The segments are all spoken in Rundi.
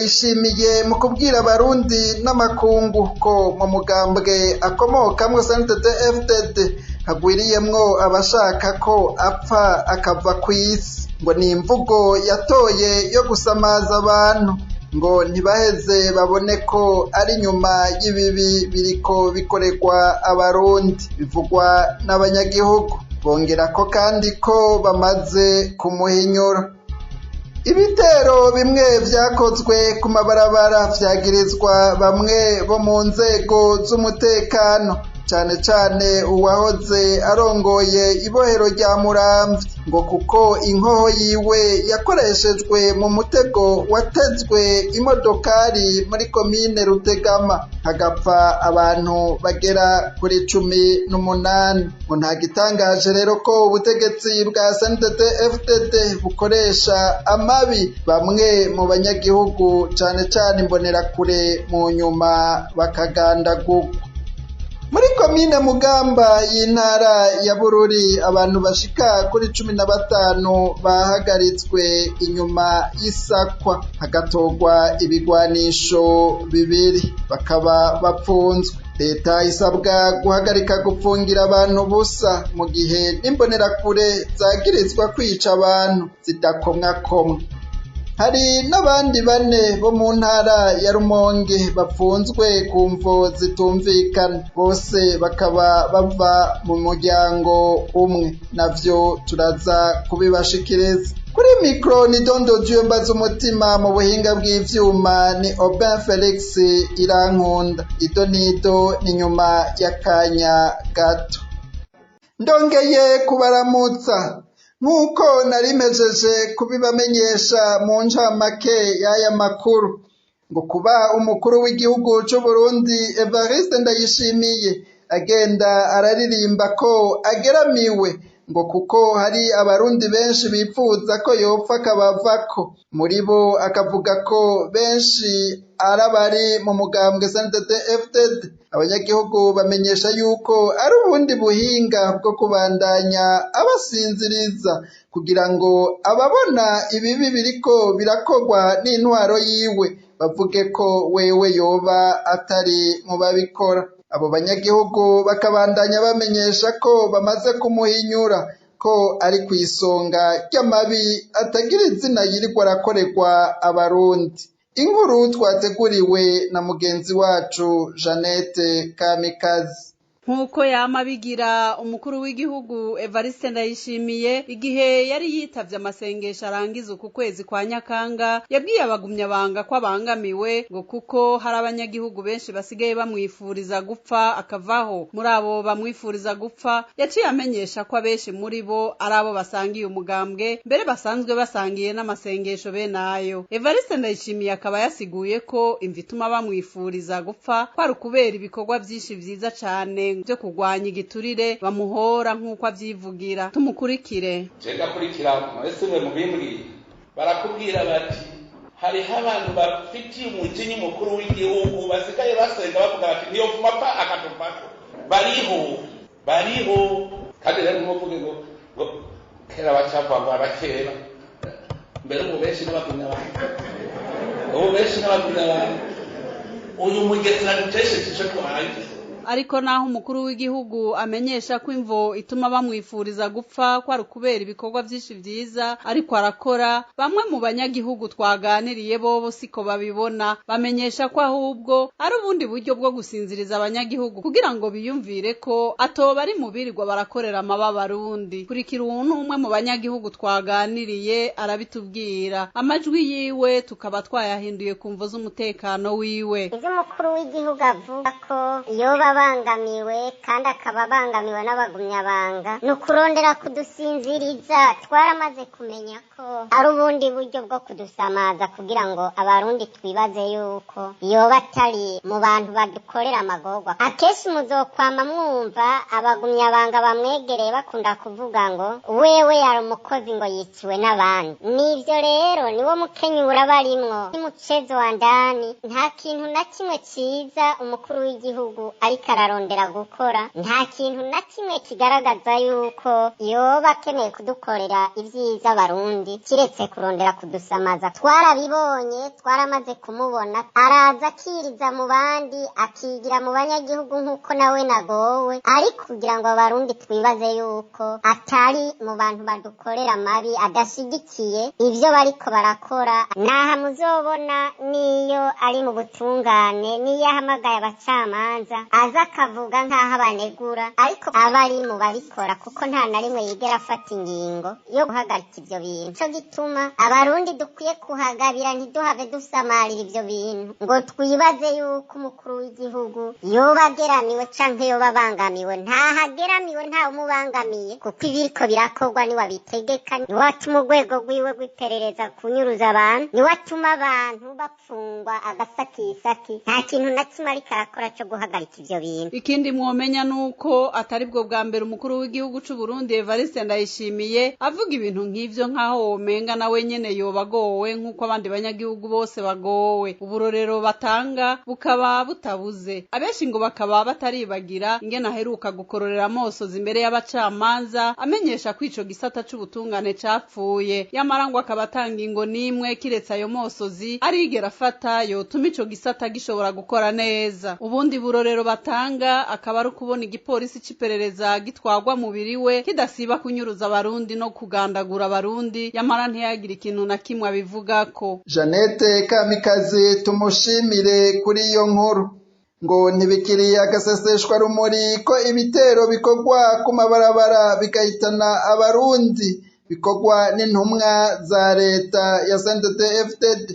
Ndayishimiye mu kubwira Abarundi n'amakungu ko mu mugambwe akomokamwo CNDD FDD hagwiriyemwo abashaka ko apfa akava kw'isi, ngo ni imvugo yatoye yo gusamaza abantu ngo ntibaheze babone ko ari nyuma y'ibibi biriko bikorerwa Abarundi bivugwa n'abanyagihugu. Bongera ko kandi ko bamaze kumuhinyura. Ibitero bimwe vyakozwe ku mabarabara vyagirizwa bamwe bo mu nzego z'umutekano, cane cane uwahoze arongoye ibohero rya Muramvya, ngo kuko inkoho yiwe yakoreshejwe mu mutego watezwe imodokari muri komine Rutegama, hagapfa abantu bagera kuri 18. Ngo nta gitangaje rero ko ubutegetsi bwa CNDD FDD bukoresha amabi bamwe mu banyagihugu, cane cane imbonerakure, mu nyuma bakagandagurwa. Muri komine Mugamba y'intara ya Bururi, abantu bashika kuri 15 bahagaritswe inyuma y'isakwa, hagatorwa ibigwanisho bibiri, bakaba bapfunzwe. Leta isabwa guhagarika gupfungira abantu busa mu gihe n'imbonerakure zagirizwa kwica abantu zidakomwakomwa. Hari n'abandi bane bo mu ntara ya Rumonge bapfunzwe ku mvo zitumvikana, bose bakaba bava mu muryango umwe, navyo turaza kubibashikiriza. Kuri mikro ni Dondo Dieu Mbaza Umutima, mu buhinga bw'ivyuma ni Aubin Felix Irankunda. Ido nido ni nyuma y'akanya gato. Ndongeye kubaramutsa nk'uko narimejeje kubibamenyesha mu ncamake y'aya makuru, ngo kuba umukuru w'igihugu c'Uburundi Evariste Ndayishimiye agenda araririmba ko ageramiwe, ngo kuko hari Abarundi benshi bipfuza ko yopfa akabavako, muri bo akavuga ko benshi ari abari mu mugambwe CNDD FDD. Abanyagihugu bamenyesha yuko ari ubundi buhinga bwo kubandanya abasinziriza kugira ngo ababona ibibi biriko birakorwa n'intwaro yiwe bavuge ko wewe yoba atari mu babikora. Abo banyagihugu bakabandanya bamenyesha ko bamaze kumuhinyura ko ari kw'isonga ry'amabi atagira izina yirirwa arakorerwa Abarundi. Inkuru twateguriwe na mugenzi wacu Jeannette Kamikazi. Nk'uko yama abigira, umukuru w'igihugu Evariste Ndayishimiye, igihe yari yitavye amasengesho arangiza uku kwezi kwa Nyakanga, yabwiye abagumyabanga ko abangamiwe, ngo kuko hari abanyagihugu benshi basigaye bamwifuriza gupfa akavaho. Muri abo bamwifuriza gupfa, yaciye amenyesha ko abenshi muri bo ari abo basangiye umugambwe, mbere basanzwe basangiye n'amasengesho bene ayo. Evariste Ndayishimiye akaba yasiguye ko imvo ituma bamwifuriza gupfa kwari ukubera ibikorwa vyinshi vyiza cane byo kurwanya igiturire bamuhora, nk'uko avyivugira. Tumukurikire. Je ndakurikira mwese mwe mubimbwiye, barakubwira bati hariho abantu bafitiye umujinya umukuru w'igihugu, basigaye basenga bavuga bati niyo vuma pa akatuvako. Bariho, bariho. Kandi rero ntimuvuge ngo kera bacava ngo abakera mbere. Ubu benshi n'abagumya abantu, ubu benshi n'abagumya abantu. Uyu mugesera dutesheje ico twanjye. Ariko naho umukuru w'igihugu amenyesha ko imvo ituma bamwifuriza gupfa ko ari ukubera ibikorwa vyinshi vyiza ariko arakora, bamwe mu banyagihugu twaganiriye bobo siko babibona. Bamenyesha ko ahubwo ari ubundi buryo bwo gusinziriza abanyagihugu kugira ngo biyumvire ko atoba ari mu birirwa barakorera amaba Abarundi. Kurikira uwu n'umwe mu banyagihugu twaganiriye arabitubwira, amajwi yiwe tukaba twayahinduye ku mvo z'umutekano wiwe. Ivyo umukuru w'igihugu avuga ko yoba abangamiwe kandi akaba abangamiwe n'abagumyabanga ni ukurondera kudusinziriza. Twaramaze kumenya ko ari ubundi buryo bwo kudusamaza kugira ngo Abarundi twibaze yuko yoba atari mu bantu badukorera amagorwa. Akenshi muzokwama mwumva abagumyabanga bamwegereye bakunda kuvuga ngo wewe yari umukozi, ngo yiciwe n'abandi. Nivyo rero niwo mukenyura barimwo, ni muchezo wa ndani. Nta kintu na kimwe ciza umukuru w'igihugu ariko ariko ararondera gukora, nta kintu na kimwe kigaragaza yuko yoba akeneye kudukorera ivyiza abarundi, kiretse kurondera kudusamaza. Twarabibonye, twaramaze kumubona, araza akiriza mu bandi, akigira mu banyagihugu nk'uko nawe nagowe, ariko kugira ngo abarundi twibaze yuko atari mu bantu badukorera amabi, adashigikiye ivyo bariko barakora. Naha muzobona niyo ari mu butungane, niyo ahamagaye abacamanza aza akavuga nk'aho abanegura, ariko aba ari mu babikora, kuko nta na rimwe yigera afata ingingo yo guhagarika ivyo bintu. Nico gituma abarundi dukwiye kuhagabira, ntiduhave dusamarira ivyo bintu ngo twibaze yuko umukuru w'igihugu yoba ageramiwe canke yoba abangamiwe. Ntahageramiwe, ntawe umubangamiye, kuko ibiriko birakorwa niwe abitegeka, niwe atuma urwego rwiwe rw'iperereza kunyuruza abantu, niwe atuma abantu bapfungwa agasakisaki. Nta kintu na kimwe ariko arakora co guhagarika ivyo bintu. Ikindi mwomenya nuko atari bwo bwa mbere umukuru w'igihugu c'u Burundi Evariste Ndayishimiye avuga ibintu nk'ivyo, nk'aho womenga nawe nyene yoba agowe nk'uko abandi banyagihugu bose bagowe. Uburorero batanga bukaba butabuze, abenshi ngo bakaba bataribagira ingene aheruka gukororera amosozi imbere y'abacamanza amenyesha ko ico gisata c'ubutungane capfuye, yamara ngo akaba atanga ingo n'imwe kiretse ayo mosozi arigera afata yotuma ico gisata gishobora gukora neza. Ubundi burorero batanga akaba ari ukubona igipolisi c'iperereza gitwarwa mubiri we kidasiba kunyuruza abarundi no kugandagura abarundi, yamara ntiyagira ikintu na kimwe abivugako. Jeannette Kamikazi, tumushimire kuri iyo nkuru. Ngo ntibikiri agaseseshwa rumuri ko ibitero bikorwa ku mabarabara bigahitana abarundi bikorwa n'intumwa za leta ya CNDD-FDD.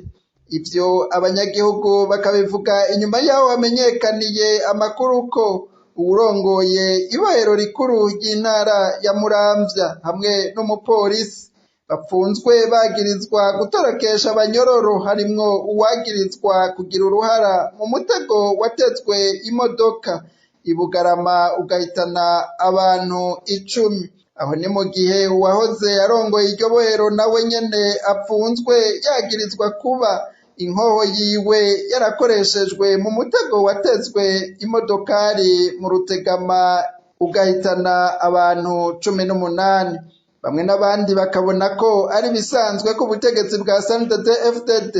Ivyo abanyagihugu bakabivuga inyuma yaho hamenyekaniye amakuru ko uwurongoye ibohero rikuru ry'intara ya Muramvya hamwe n'umupolisi bapfunzwe bagirizwa gutorokesha abanyororo, harimwo uwagirizwa kugira uruhara mu mutego watezwe imodoka i Bugarama ugahitana abantu 10. Aho ni mu gihe uwahoze arongoye iryo bohero nawe nyene apfunzwe yagirizwa kuba inkoho yiwe yarakoreshejwe mu mutego watezwe imodokari mu Rutegama ugahitana abantu 18. Bamwe n'abandi bakabona ko ari bisanzwe ko ubutegetsi bwa CNDD-FDD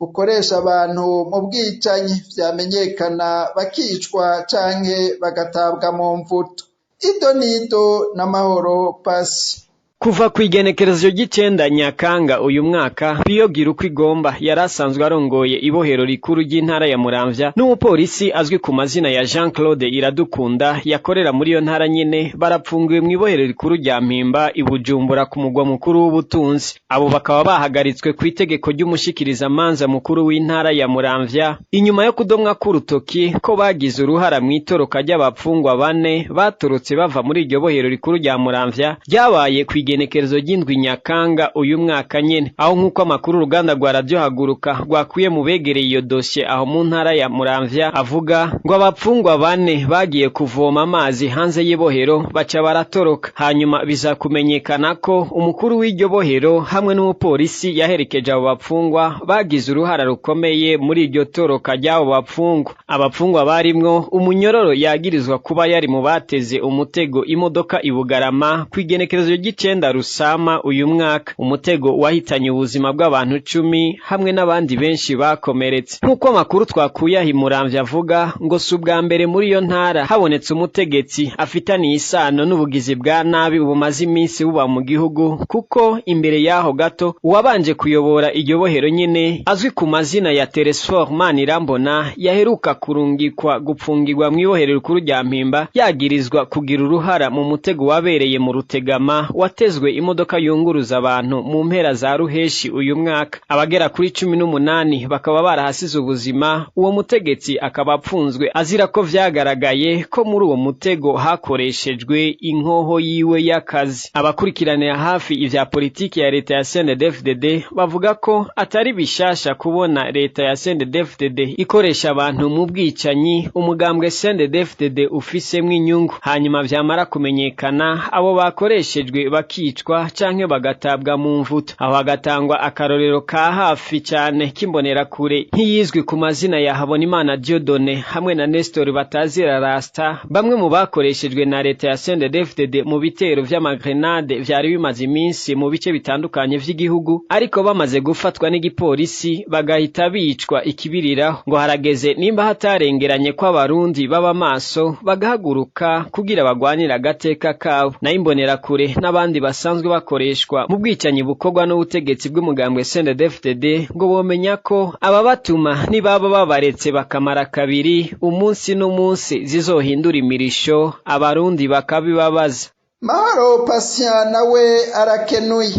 bukoresha abantu mu bwicanyi, vyamenyekana bakicwa canke bagatabwa mu mvuto. Ido nido n'amahoro pasi. Kuva kw'igenekerezo ry'icenda Nyakanga uyu mwaka, Pio Girukwigomba yari asanzwe arongoye ibohero rikuru ry'intara ya Muramvya n'umupolisi azwi ku mazina ya Jean Claude Iradukunda yakorera muri iyo ntara nyene, barapfungiwe mw'ibohero rikuru rya Mpimba i Bujumbura ku mugwa mukuru w'ubutunzi. Abo bakaba bahagaritswe kw'itegeko ry'umushikirizamanza mukuru w'intara ya Muramvya inyuma yo kudomwa k'urutoki ko bagize uruhara mw'itoroka ry'abapfungwa bane batorotse bava muri iryo bohero rikuru rya Muramvya ryabaye kw'igenekerezo ry'indwi Nyakanga uyu mwaka nyene. Aho nk'uko amakuru uruganda rwa Radio Haguruka rwakuye mu begereye iyo dosiye aho mu ntara ya Muramvya avuga ngo abapfungwa bane bagiye kuvoma amazi hanze y'ibohero baca baratoroka, hanyuma bizakumenyekana ko umukuru w'iryo bohero hamwe n'umupolisi yaherekeje abo bapfungwa bagize uruhara rukomeye muri iryo toroka ry'abo bapfungwa. Abapfungwa barimwo umunyororo yagirizwa kuba yari mu bateze umutego imodoka i Bugarama kw'igenekerezo ry'icenda Rusama uyu mwaka, umutego wahitanye ubuzima bw'abantu 10 hamwe n'abandi benshi bakomeretse. Nk'uko amakuru twakuye aho i Muramvya avuga, ngo si ubwa mbere muri iyo ntara habonetse umutegetsi afitaniye isano n'ubugizi bwa nabi bumaze iminsi buba mu gihugu, kuko imbere y'aho gato uwabanje kuyobora iryo bohero nyene azwi ku mazina ya Teresfor Manirambona yaheruka kurungikwa gupfungirwa mw'ibohero rikuru rya Mpimba yagirizwa kugira uruhara mu mutego wabereye mu Rutegama watezwe imodoka yunguruza abantu mu mpera za Ruheshi uyu mwaka. Abagera kuri 18 bakaba barahasize ubuzima, uwo mutegetsi akaba apfunzwe azira ko vyagaragaye ko muri uwo mutego hakoreshejwe inkoho yiwe y'akazi. Abakurikiranira hafi ivya politiki ya leta ya CNDD-FDD bavuga ko atari bishasha kubona leta ya CNDD-FDD ikoresha abantu mu bwicanyi umugambwe CNDD-FDD ufisemwo inyungu, hanyuma vyamara kumenyekana abo bakoreshejwe bakicwa canke bagatabwa mu mvuto. Aho hagatangwa akarorero ka hafi cane k'imbonerakure nk'iyizwi ku mazina ya Habonimana Dieudonné hamwe na Nestor Batazira Rasta, bamwe mu bakoreshejwe na leta ya CNDD-FDD mu bitero vy'amagrenade vyari bimaze iminsi mu bice bitandukanye vy'igihugu, ariko bamaze gufatwa n'igipolisi bagahita bicwa ikibiriraho. Ngo harageze nimba hatarengeranye ko abarundi baba maso bagahaguruka kugira bagwanire agateka kabo. Nayo imbonerakure n'abandi basanzwe bakoreshwa mu bwicanyi bukorwa n'ubutegetsi bw'umugambwe CNDD-FDD ngo bomenya ko ababatuma nibaba babaretse bakamara kabiri, umunsi n'umunsi zizohindura imirisho, abarundi bakabibabaza. Mahoro Patient nawe arakenuye.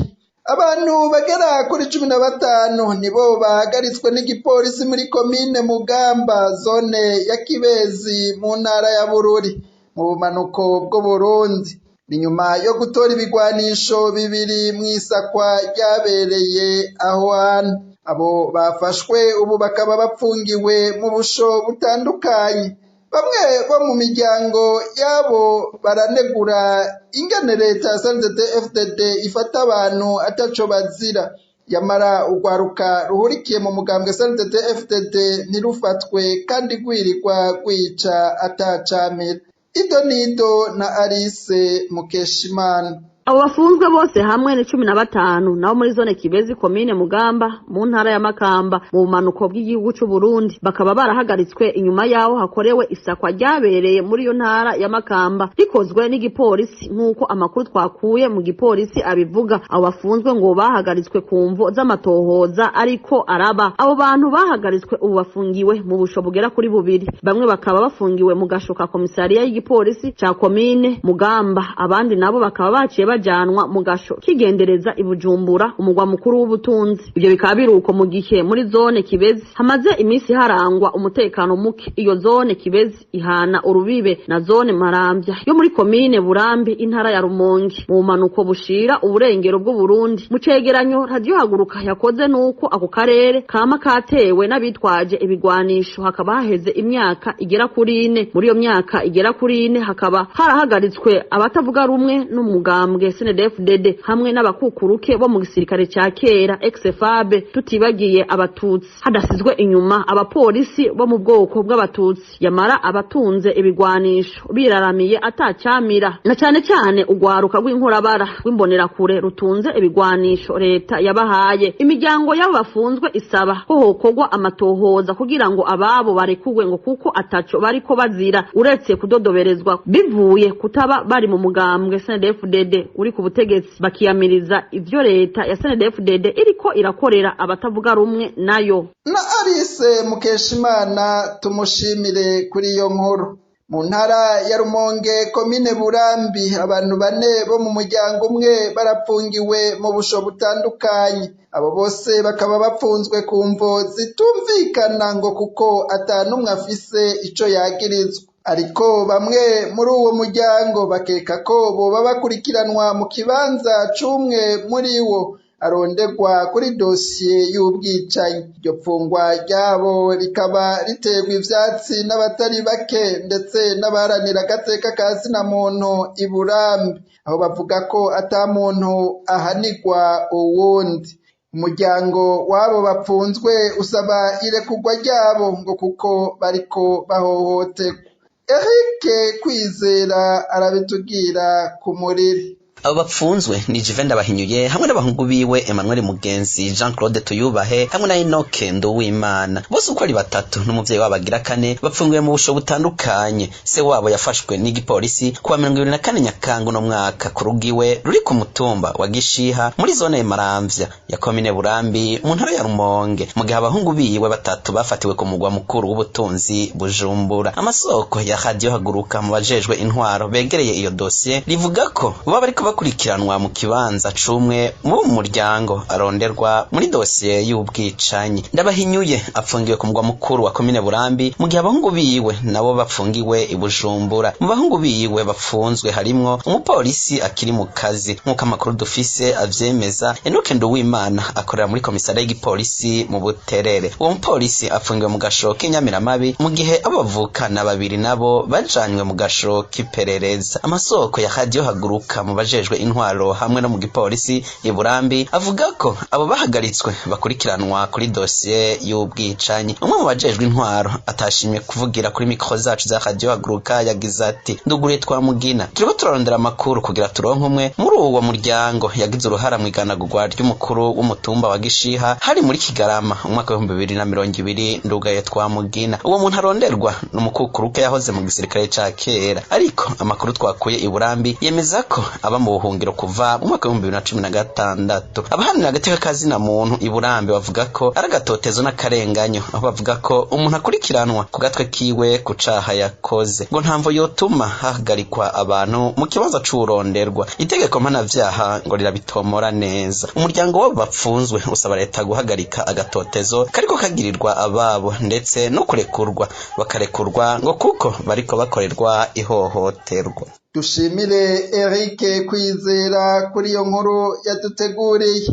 Abantu bagera kuri 15 nibo bahagaritswe n'igipolisi muri komine Mugamba, zone ya Kibezi, mu ntara ya Bururi, mu bumanuko bw'Uburundi. Ni nyuma yo gutora ibigwanisho bibiri mw'isakwa ryabereye aho hantu. Abo bafashwe ubu bakaba bapfungiwe mu busho butandukanye. Bamwe bo mu miryango yabo baranegura ingene leta ya CNDD-FDD ifata abantu ataco bazira, yamara urwaruka ruhurikiye mu mugambwe CNDD-FDD ntirufatwe kandi rwirirwa rwica atacamira. Ido nido na Alice Mukeshimana. Abo bafunzwe bose hamwe ni 15, nabo muri zone Kibezi, komine Mugamba, mu ntara ya Makamba, mu bumanuko bw'igihugu c'u Burundi. Bakaba barahagaritswe inyuma yaho hakorewe isakwa ryabereye muri iyo ntara ya Makamba rikozwe n'igipolisi, nk'uko amakuru twakuye mu gipolisi abivuga. Abo bafunzwe ngo bahagaritswe ku mvo z'amatohoza ariko araba. Abo bantu bahagaritswe ubu bafungiwe mu busho bugera kuri bubiri. Bamwe bakaba bafungiwe mu gasho ka komisariya y'igipolisi ca komine Mugamba, abandi nabo bakaba baciye bajanwa mu gasho kigendereza i Bujumbura, umugwa mukuru w'ubutunzi. Ibyo bikaba biruko mu gihe muri zone Kibezi hamaze iminsi harangwa umutekano muke. Iyo zone Kibezi ihana urubibe na zone Maramvya yo muri komine Burambi, intara ya Rumonge, mu bumanuko bushira uburengero bw'Uburundi. Mu cegeranyo Radio Haguruka yakoze nuko ako karere kama katewe n'abitwaje ibigwanisho, hakaba haheze imyaka igera kuri 4. Muri iyo myaka igera kuri 4 hakaba harahagaritswe abatavuga rumwe n'umugambwe CNDD-FDD hamwe n'abakukuruke bo mu gisirikare ca kera ex-FAB, tutibagiye abatutsi, hadasizwe inyuma abapolisi bo mu bwoko bw'abatutsi. Yamara abatunze ibigwanisho biraramiye atacamira, na cane cane urwaruka rw'inkorabara rw'imbonerakure rutunze ibigwanisho leta yabahaye. Imiryango y'abo bafunzwe isaba ko hokorwa amatohoza kugira ngo ababo barekugwe, ngo kuko ataco bariko bazira uretse kudodoberezwa bivuye kutaba bari mu mugambwe CNDD-FDD uri ku butegetsi, bakiyamiriza ivyo leta ya CNDD-FDD iriko irakorera abatavuga rumwe nayo. Na Alice Mukeshimana tumushimire kuri iyo nkuru. Mu ntara ya Rumonge, komine Burambi, abantu bane bo mu muryango umwe barapfungiwe mu busho butandukanye. Abo bose bakaba bapfunzwe ku mvo zitumvikana, ngo kuko atanumwe afise ico yagirizwa. Ariko bamwe muri uwo muryango bakeka ko boba bakurikiranwa mu kibanza c'umwe muri wo arondegwa kuri dosiye y'ubwicanyi. Iryo pfungwa ryabo rikaba riterwa ivyatsi n'abatari bake, ndetse n'abaharanira agateka ka zina muntu i Burambi, aho bavuga ko ata muntu ahanigwa uwundi. Umuryango w'abo bapfunzwe usaba irekurwa ryabo, ngo kuko bariko bahohoterwa. Eric Kwizera arabitubwira ku muriri. Abo bapfunzwe ni Jive Ndabahinyuye hamwe n'abahungu biwe Emmanuel Mugenzi, Jean Claude Tuyubahe hamwe na Enoke Nduwimana. Bose uko ari batatu n'umuvyeyi wabo agira kane bapfungiwe mu busho butandukanye. Se wabo yafashwe n'igipolisi kuwa 24 Nyakanga uno mwaka ku rugo iwe ruri ku mutumba wa Gishiha muri zone Maramvya ya komine Burambi mu ntara ya Rumonge, mu gihe abahungu biwe batatu bafatiwe ku mugwa mukuru w'ubutunzi Bujumbura. Amasoko ya Radio Haguruka mu bajejwe intwaro begereye iyo dosiye rivuga ko boba bariko bakurikiranwa mu kibanza c'umwe mu muryango aronderwa muri dosiye y'ubwicanyi. Ndabahinyuye apfungiwe ku mugwa mukuru wa komine Burambi, mu gihe abahungu biwe nabo bapfungiwe i Bujumbura. Mu bahungu biwe bapfunzwe harimwo umupolisi akiri mu kazi, nk'uko amakuru dufise avyemeza. Enoke Nduwimana akorera muri komisariya y'igipolisi mu Buterere. Uwo mupolisi apfungiwe mu gasho k'inyamiramabi, mu gihe abo bavukana babiri nabo bajanywe mu gasho k'iperereza. Amasoko ya Radio Haguruka mu bajejwe bajejwe intwaro hamwe no mu gipolisi i Burambi, avuga ko abo bahagaritswe bakurikiranwa kuri dosiye y'ubwicanyi. Umwe mu bajejwe intwaro atashimye kuvugira kuri mikro zacu za Radio Haguruka yagize ati: "Nduguriye Twamugina, turiko turarondera amakuru kugira turonke umwe muri uwo muryango yagize uruhara mw'iganagurwa ry'umukuru w'umutumba wa Gishiha hari muri Kigarama umwaka w'2020. Ndugaye Twamugina. Uwo muntu aronderwa n'umukukuruke yahoze mu gisirikare ca kera, ariko amakuru twakuye i Burambi yemeza ko aba mu buhungiro kuva mu mwaka w'2016. Abaharanira agateka kazina muntu i Burambi bavuga ko ari agatotezo n'akarenganyo, aho bavuga ko umuntu akurikiranwa ku gatwe kiwe ku caha yakoze, ngo ntamvo yotuma hahagarikwa abantu mu kibanza c'uronderwa. Itegeko mpanavyaha ngo rirabitomora neza. Umuryango wabo bapfunzwe usaba leta guhagarika agatotezo kariko kagirirwa ababo, ndetse no kurekurwa bakarekurwa, ngo kuko bariko bakorerwa ihohoterwa." Dushimire Eric Kwizera kuri iyo nkuru yaduteguriye.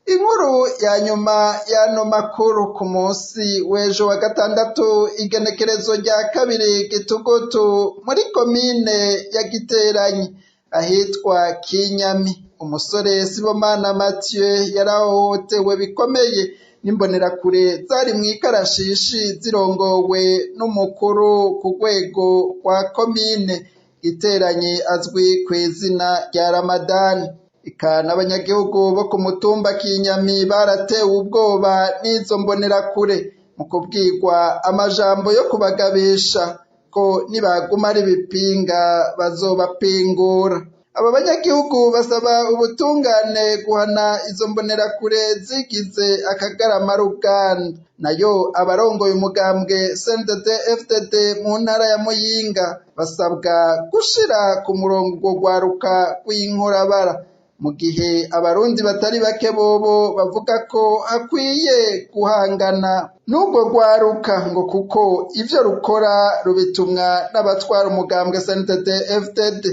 Inkuru ya nyuma y'ano makuru: ku munsi w'ejo wa gatandatu, igenekerezo rya 2 Gitugutu, muri komine ya Giteranyi ahitwa Kinyami, umusore Sibomana Mathieu yarahohotewe bikomeye n'imbonerakure zari mw'ikarashishi zirongowe n'umukuru ku rwego rwa komine Giteranyi azwi ku izina rya Ramadani. Eka n'abanyagihugu bo ku mutumba Kinyami baratewe ubwoba n'izo mbonerakure mu kubwirwa amajambo yo kubagabisha ko nibaguma ari ibipinga bazobapingura. Aba banyagihugu basaba ubutungane guhana izo mbonerakure zigize akagarama ruganda. Nayo abarongoye umugambwe CNDD FDD mu ntara ya Muyinga basabwa gushira ku murongo urwo rwaruka rw'inkorabara, mu gihe abarundi batari bake bobo bavuga ko hakwiye guhangana n'urwo rwaruka, ngo kuko ivyo rukora rubitumwa n'abatwara umugambwe CNDD FDD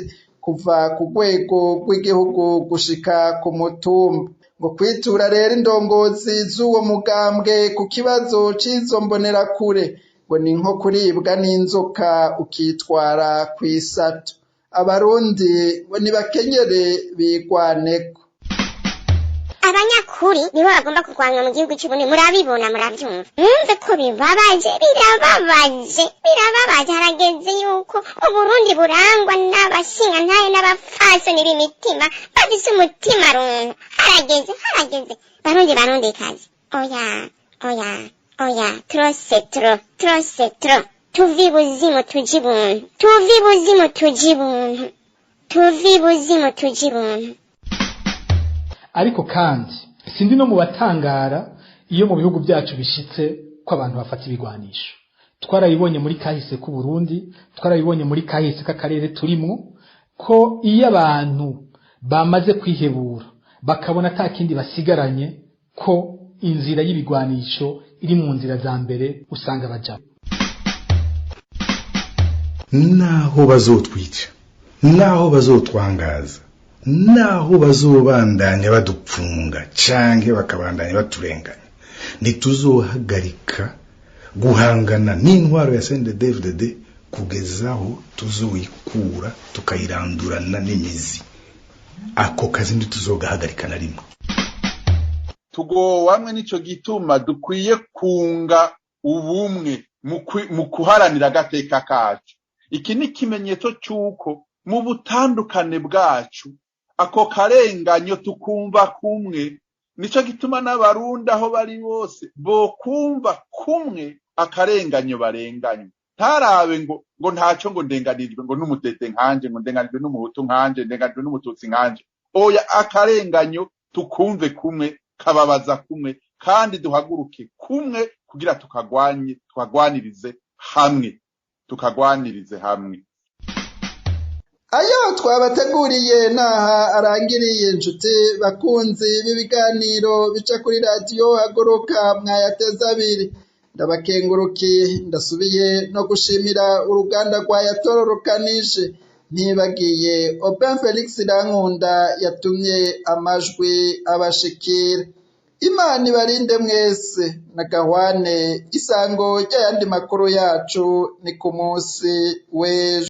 kuva ku rwego rw'igihugu gushika ku mutumba. Ngo kwitura rero indongozi z'uwo mugambwe ku kibazo c'izo mbonerakure ngo ni nko kuribwa n'inzoka ukitwara kw'isato. Abarundi ngo nibakenyere bigwaneko. Abanyakuri nibo bagomba kurwanywa mu gihugu cy'Uburundi. Murabibona, murabyumva, mwumve ko bibabaje, birababaje, birababaje. Harageze yuko Uburundi burangwa n'abashingantahe n'abapfasoni b'imitima, bafise umutima runtu. Harageze, harageze, Barundi, Barundi kazi. Oya, oya, oya, trop c'est trop, trop c'est trop. Tuve ibuzimu tuje ibuntu, tuve ibuzimu tuje ibuntu, tuve ibuzimu tuje ibuntu. Ariko kandi sindi no mu batangara iyo mu bihugu byacu bishitse ko abantu bafata ibigwanisho. Twarabibonye muri kahise k'u Burundi, twarabibonye muri kahise k'akarere turimwo, ko iyo abantu bamaze kwihebura bakabona ata kindi basigaranye, ko inzira y'ibigwanisho iri mu nzira za mbere usanga bajamo. Naho bazotwica, naho bazotwangaza, naho bazobandanya badupfunga canke bakabandanya baturenganya, ntituzohagarika guhangana n'intwaro ya CNDD-FDD kugeza aho tuzoyikura tukayirandurana n'imizi. Ako kazi ntituzogahagarika na rimwe. Tugowamwe nico gituma dukwiye kunga ubumwe mu kuharanira agateka kacu. Iki ni ikimenyetso c'uko mu butandukane bwacu ako karenganyo tukumva kumwe. Nico gituma n'Abarundi aho bari bose bokumva kumwe akarenganyo barenganywe. Ntarabe ngo ntaco, ngo ndenganijwe ngo n'umutete nkanje, ngo ndenganijwe n'umuhutu nkanje, ndenganijwe n'umututsi nkanje. Oya, akarenganyo tukumve kumwe, kababaza kumwe, kandi duhaguruke kumwe kugira tukagwanye, tukagwanirize hamwe, tukagwanirize hamwe. Ayo twabateguriye naha arangiriye. Inshuti bakunzi b'ibiganiro bica kuri Radiyo Haguruka, mwayateze abiri, ndabakengurukiye. Ndasubiye no gushimira uruganda rwa yatororokanije, ntibagiye Oben Felix Irankunda yatumye amajwi abashikira. Imana ibarinde mwese na gahwane. Isango ry'ayandi makuru yacu ni ku munsi w'ejo.